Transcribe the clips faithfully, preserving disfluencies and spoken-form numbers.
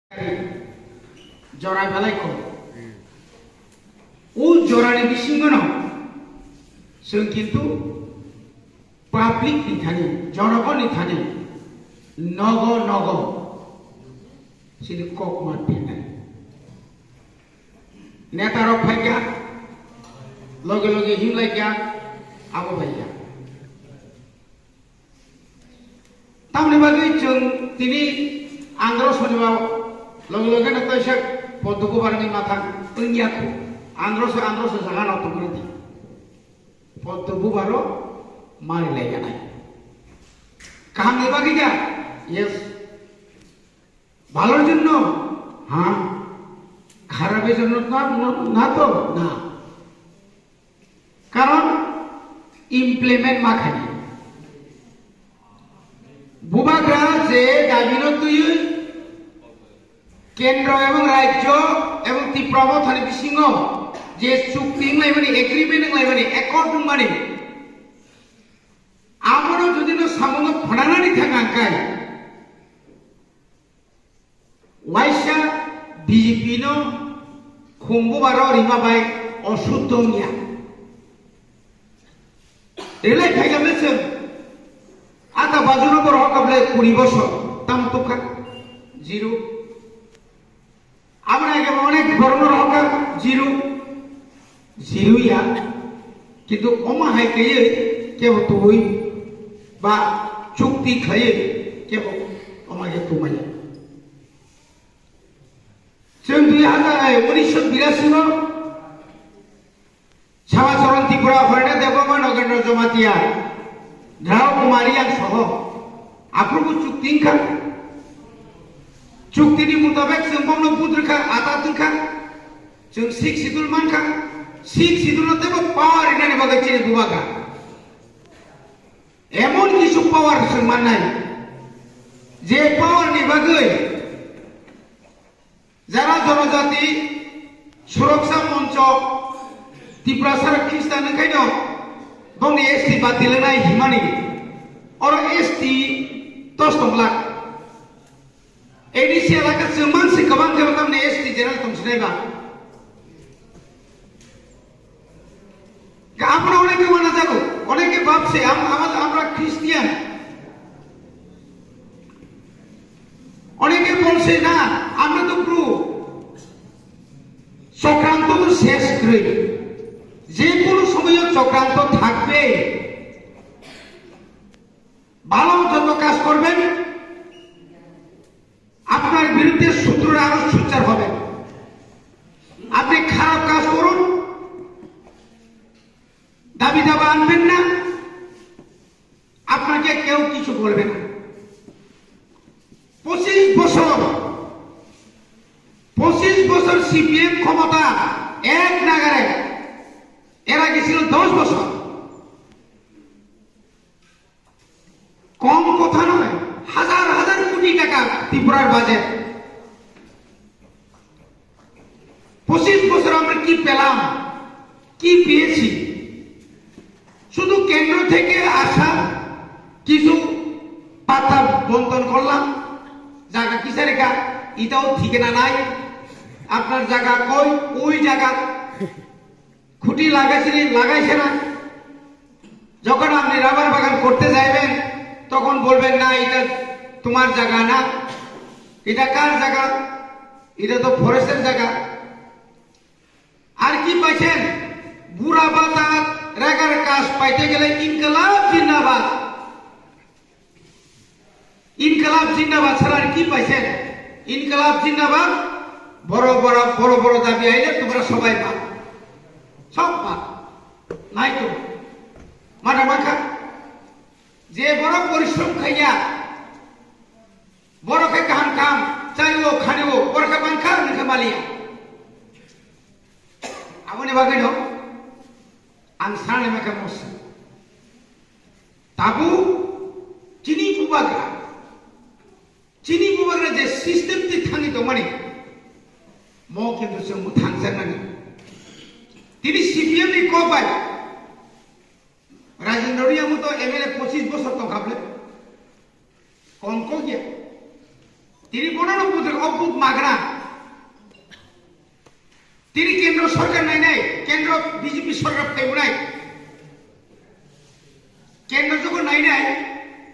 Jora belai kom. O jorani bisingono chwng kintu public ni thani, jonogoni thani, nogo nogo chini kok ma pinai. Neta rok phaikha, loge loge himlaikha, abo phaikha. Tamni bagwi chwng tini andro soniba loge loge no toisa poddo bubar ni matha wngya khu. Andro se, andro se jaga no tongmani di. Poddo bubaro mari lai ganai. Kaham ni bagwi ya? Yes. ভালোর জন্য? হ্যাঁ। খারাপের জন্য না, না, না তো? না। কারণ implement ma khainai. Bubagra je dabino twiwi kendro ebong rajyo ebong Tripura mothani bisingo je chukti wnglaimani, agreement wnglaimani, accord wngmani, abono jodi no samungo phnanani thang angkai, Waisa B J P no khumbu baro rima bai osuddho wngya. Relai phaikha mese ata bajuno borok hokha bwlai kuri bosor tam tukha zero. Aboni age onek borokno hokha zero. Zero ya, kintu omo hai kaiwi kebo tubui ba chukti khlaiwi kebo omo hai khe tubumaya. Chwng dui hazar, ai, unisho birasi o Samacharan Tripura, Horena Debbarma, Nogendra Jamatia, Dharo Kumari ang soho aphuru bo chukti wngkha. Chukti ni mutabek chwng bono budrwkha, ata twngkha. Chwng Sixth Schedule mankha, Sixth Schedule no teibo power rinani bagwi chini bubagra. Emon kisu power chwng mannai, je power ni bagwi jara Jonojati Suroksha Moncho Tiprasa Khristan wngkhaino bongni S T batil wngnai himani, oro S T dos tong lak. A D C elaka chwng mansi kwbang khe tamni S T general tong sinai ba. Ga amra oneke wana jago, oneke bapse, am-, am-, amra Christian. Oneke bolse na, amra to Bru. Chokranto to ses kwrwi. Je kono somoyo chokranto thakbe. ভালো যত কাজ করবেন, আপনার বিরুদ্ধে শত্রুরা আরো সোচ্চার হবে। আপনি খারাপ কাজ করুন, দাবি দাবা আনবেন না, আপনাকে কেউ কিছু বলবে না। পঁচিশ বছর, পঁচিশ বছর সিপিএম ক্ষমতা এক নাগারে, এর আগে ছিল দশ বছর। কম কথা নয়, হাজার হাজার কোটি টাকা ত্রিপুরার বাজেট। পঁচিশ বছর আমরা কি পেলাম, কি পেয়েছি? শুধু কেন্দ্র থেকে আসা কিছু পাতা বন্টন করলাম, জায়গা কিসের কা, এটাও ঠিকানা নাই। আপনার জায়গা কই, ওই জায়গা খুঁটি লাগাইছে কি লাগাইছে না। যখন আপনি রাবার বাগান করতে যাইবেন, তখন বলবেন, "না, এটা তোমার জায়গা না, এটা কার জায়গা? এটা তো ফরেস্টের জায়গা।" আর কি পাইছেন? বুড়া বাতার রেগার কাজ পাইতে গেলে ইনকলাব জিন্দাবাদ। ইনকলাব জিন্দাবাদ ছাড়া আর কি পাইছেন? ইনকলাব জিন্দাবাদ, বড় বড়, বড় বড় দাবি আইলে তোমরা সবাই পাও। সব পাও। নাই তো। মাথা মাখা। যে বড় পরিশ্রম খাইয়া, বড় খে কাহাম কাম, চাইও, খানিও, বড় খে বাংখা, নিখে Malia. Aboni bagwi no, ang sana maka mosa. Tabu, chini bubagra. Chini bubagra je system ti thangwi tongmani, mo kintu chwng mwthangjaknani. Tini C P M ni kok bai, Rajendra Reang to M L A pochis bosor tongkha bwle. Kom kok ya. Tini bono no buduk o buk magra. Tini kendro sorkar nainai, kendro B J P sorkar phaibunai. Kendro jogo nainai,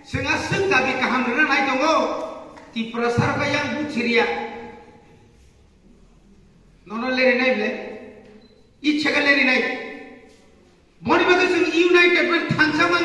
swnga swk dabi kaham rwna nai tongo. Tiprasa rok yang buchiriya. Nono lerinai ble. Ichha ka lerinai. Boni bagwi chwng united bai thangsa man